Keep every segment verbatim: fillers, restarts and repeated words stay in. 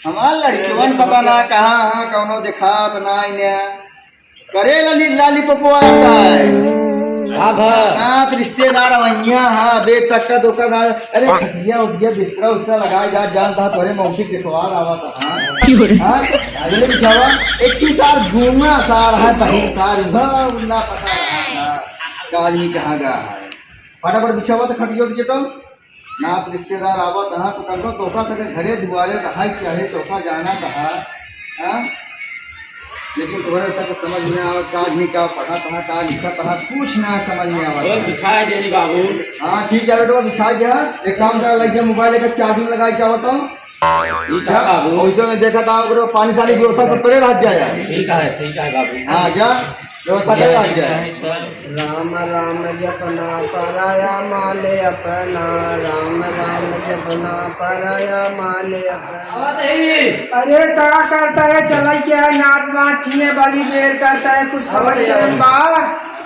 हमार लड़किवन पता ना कहाँ, हाँ, कौनो देखात ना इन्हें। करे लाली, लाली पपुआ का है। हाँ भा। नात रिश्तेदार वहिया, हाँ, बे तक का धोखा ना। अरे, खटिया उठिया, बिस्तरा उस्तरा लगाए जा, जानता तोरे मौसी के देखवार आवा था, हाँ। क्यों रे? हाँ? अगले बिछावा, एक ही सार घूमा सार है, बहिन सार, उधर ना पता रहा, हाँ। का आदमी कहाँ गया है। फटाफट बिछावा तो खटिया उठिया तो। नात रिश्तेदार आवत हाँ तो कम से कम तोहका सके घरे दुआरे रहा चाहे तोहका जाना तहा, हाँ? लेकिन तोहरे सब समझ में आवत का नहीं, का पढ़त हाँ, का लिखत हाँ, कुछ ना समझ में आवत। और बिछाए देनी बाबू। हाँ ठीक है बेटवा, बिछा गया। एक काम करा, लइके मोबाइल लेकर चार्जिंग लगाए क्या बताऊँ? ठीक है बाबू। ओइसे में देखा था, ओकरे पानी सानी व्यवस्था सब करे रहत जाए। ठीक है, ठीक है बाबू। हाँ, जा, व्यवस्था करे रहत जाए। राम राम जपना पराया माले अपना, राम राम जपना पराया माले अपना। अरे का करता है, चला क्या है, नात बात किए बड़ी देर करता है, कुछ समझ में बा?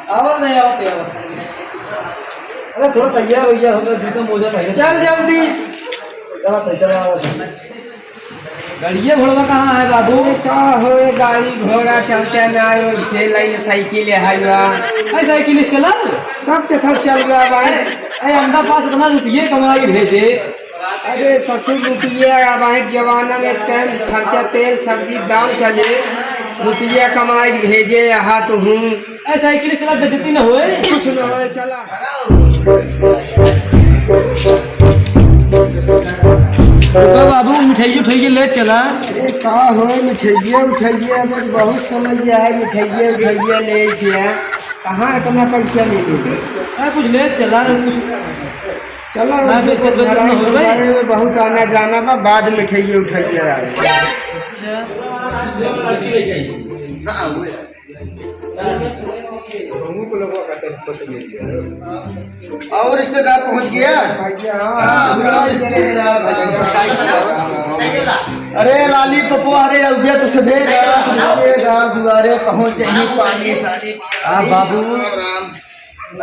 आवत नहीं, आवत नहीं, आवत नहीं। अरे थोड़ा तैयार हो गया, हम तो जूता मोजा पहने। चल जल्दी। चला, चला, आवत है। गाड़िया घोड़वा कहाँ है बाबू? अरे का हो, ये गाड़ी घोड़ा चलते ना, से लाइन साइकिल है बा। अरे साइकिल से चला? कब के था चल गया भाई? अरे, अरे अंडा पास इतना रुपये कमा के भेजे। अरे ससुर रुपये, अब एक जमाना में टाइम खर्चा, तेल, सब्जी, दाल चले, रुपया कमाए के भेजे, यहाँ तो हूँ। ए, साइकिल से चला, बेइज्जती न होए। कुछ न होए, चला। रुका बाबू, मिठाई उठाई ले चला। अरे, का होए, मिठाइया उठाइया, बस बहुत समय है, मिठाइया उठाइया ले के। कहाँ इतना पैसा ले लेबे? ए, कुछ ले चला, कुछ। चला, ना, उसे बेइज्जत, तो बेइज्जत ना हो भाई। बहुत आना जाना बा, बाद में मिठाइया उठाइया। अच्छा। और रिश्तेदार पहुंच गया? हाँ, हाँ, रिश्तेदार। अरे लाली पपुआ, अरे अउबिया तो सफेद रिश्तेदार दुआरे पहुंच जाइए, पानी सानी। हाँ, बाबू। राम, राम।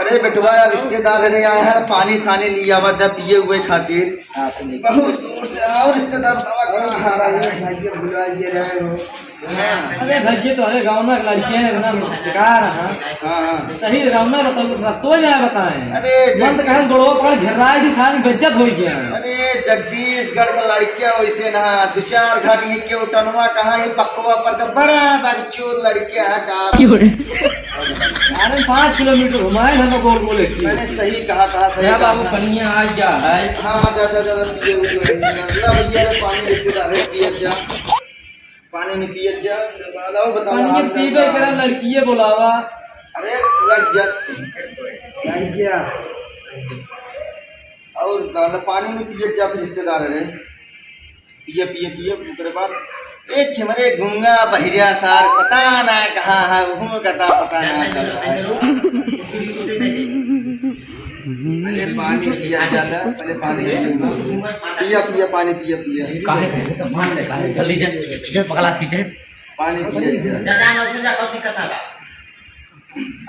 अरे बेटवा, यार, रिश्तेदार रे आए हैं, पानी सानी लिया हुआ था पिए हुए खातिर। हाँ, तो नहीं। बहुत दूर से आओ रिश्तेदार, साला कहाँ आ रहे हैं? भुला दिए रहे हो। हाँ। अरे भैया, तोहरे गाँव में एक लड़के हैं, इतना बेकार है। हाँ, हाँ। सही गाँव में बताओ, रस्तों नहीं आया बताएं। अरे, मन तो जब कहे गोड़वा पकड़ घेराए दी, सारी बेइज्जत हो गया है। अरे, जगदीशगढ़ का लड़किया वैसे ना, दो चार घाट ये के उटनवा कहाँ है, पकवा पर का बड़ा बकचोद लड़किया है का। क्यों रे? अरे, पाँच किलोमीटर घुमाए हम गोल गोल एक ही। मैंने सही कहा, कहा, सही क्या कहा बाबू, था। पनिया आ गया है। हाँ, हाँ, जा, जा, जा, जा, पिए, पिए, पिए, पिए। ला भैया, रे, पानी लेके जा रहे, पिए जा। पानी नहीं पिए जा, बताओ, पानी हाल चाल पीबे का? करा, लड़किए बोलावा। अरे, लग जा। लग जा। और दादा, पानी नहीं पिए जा, फिर रिश्तेदार रे। पिए, पिए, पिए, ओकरे बाद एक हमरे गूंगा बहिरा सार, पता ना कहाँ है, उहू कता पता ना चल रहा है। पहले पानी पिया जाला, पहले पानी पिया। पिया, पिया, पानी पिया, पिया। काहे पहले तो मान ले, काहे जल्दी जा, जा पगला की जा। पानी पिया जा। जा, जा, ना, सुन जा, कौन दिक्कत है बा?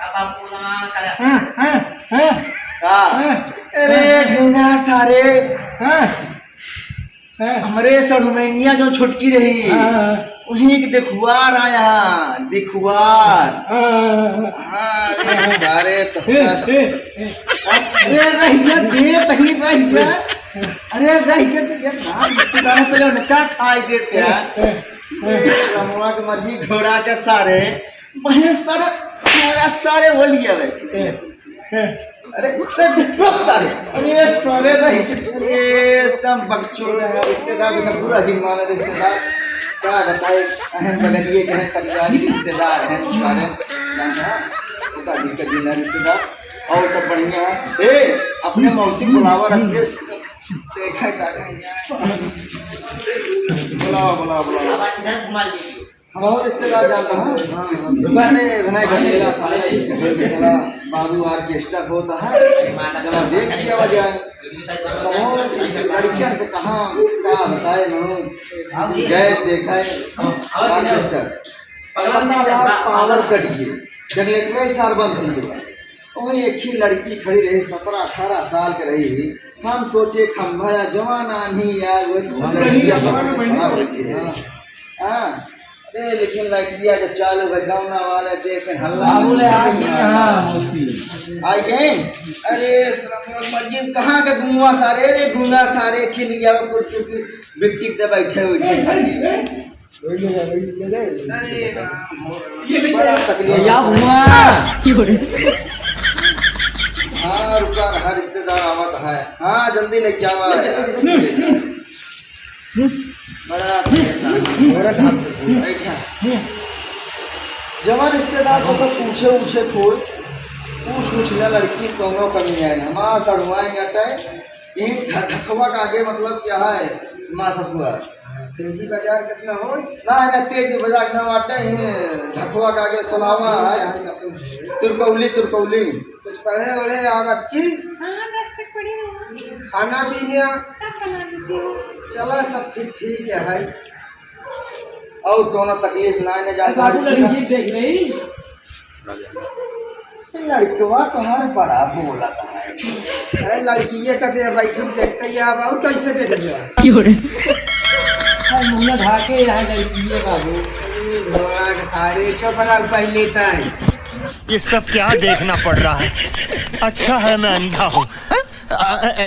अब आप बोला, करे। हाँ, हाँ, हाँ। का? हाँ। अरे, गूंगा सारे। हाँ। हैं? हमरे सड़ुमैनिया जो छोटकी रही, हाँ, हाँ। वही एक देखुआर आया, देखुआर। हाँ, हाँ, हाँ, हाँ। हाँ, अरे सारे तो ए, का ए, ए। अरे रह जा, दे तही रह जा। अरे रह जा, तो यार, नाम रिश्तेदारों पहले उनका खाई देते हैं। ए, ए, ए। ए, रमवा के मर्जी घोड़ा के सारे, बहे सारे, सारे, सारे वो लिया भाई। ए। अरे, अरे, रुक सारे। अरे, सारे रही। अरे, एकदम बकचोद है, रिश्तेदार देखा, पूरा गिनवाना रिश्तेदार। का बताए, अहम बगलिए के हैं, परिवार रिश्तेदार हैं, सारे। जानता है? उनका दिक्कत दिन है रिश्तेदार। और सब बढ़िया है। ए, अपने मौसी बुलावा रख के। देखा है, तारे में जाए। बुलाओ, बुलाओ, बुलाओ। अब आप इधर घुमा लीजिए। हम और रिश्तेदार जानता है। हाँ, हाँ। अरे, इतना ही बनेगा, सारे चला, बाबू ऑर्केस्ट्रा होता है। चला, देख लिया जाए। तो वो लड़कियां तो कहाँ, क्या बताए, ना गए, देखा है, ऑर्केस्ट्रा। पता ना, पावर कट गई। जनरेटर ही सार बंद हो गया। वहीं एक ही लड़की खड़ी रही, सत्रह अठारह साल के रही। हम सोचे खंभा या जवान आन्ही या वो लड़किया पकड़ के खड़ा होके है। हाँ। अरे लेकिन लड़किया जब चालू भई, गाँव वाले देखे हल्ला मच गया। आई गए। अरे सरमोर मर्जी, कहाँ के गुंगा सारे रे, गुंगा सारे, खिलिया कुर्सी की बिट्टी दे बैठे उठे। अरे राम हो राम। बड़ा तकलीफ। क्या हुआ? हाँ, रुका रहा, रिश्तेदार आवत है। हाँ, जल्दी लेके आवा यार। बड़ा परेशान। बैठा। जवान रिश्तेदार तो बस पूछे उछे खोल, पूछ उछ ले लड़की कौनो कमी है ना। माँ सड़ुआएंगे अटे, इन ढकवा का आगे मतलब क्या है, माँ ससुआ। तेजी बाजार कितना हो? ना, ना, तेजी बाजार ना बाटे, ही ढकवा का आगे सलावा है। तुरकौली, तुरकौली। कुछ पढ़े वढ़े आ बच्ची? हाँ, दस तक पढ़ी हूँ। खाना पीना? सब बना लेती हूँ। चला, सब फिर ठीक है। और कौनो तकलीफ ना, ना जान बाबू, लड़की देख रही। लड़कवा तोहार बड़ा बोलत है। ए, लड़किए का दे बैठल देखते ही अब और कैसे देख लिया? क्यों रे? अरे मुंह ढाके यहाँ लड़किए बाबू। अरे घोड़ा के सारे चुप रह पहले तय। ये सब क्या देखना पड़ रहा है? अच्छा है मैं अंधा हूँ। आ, आ, आ,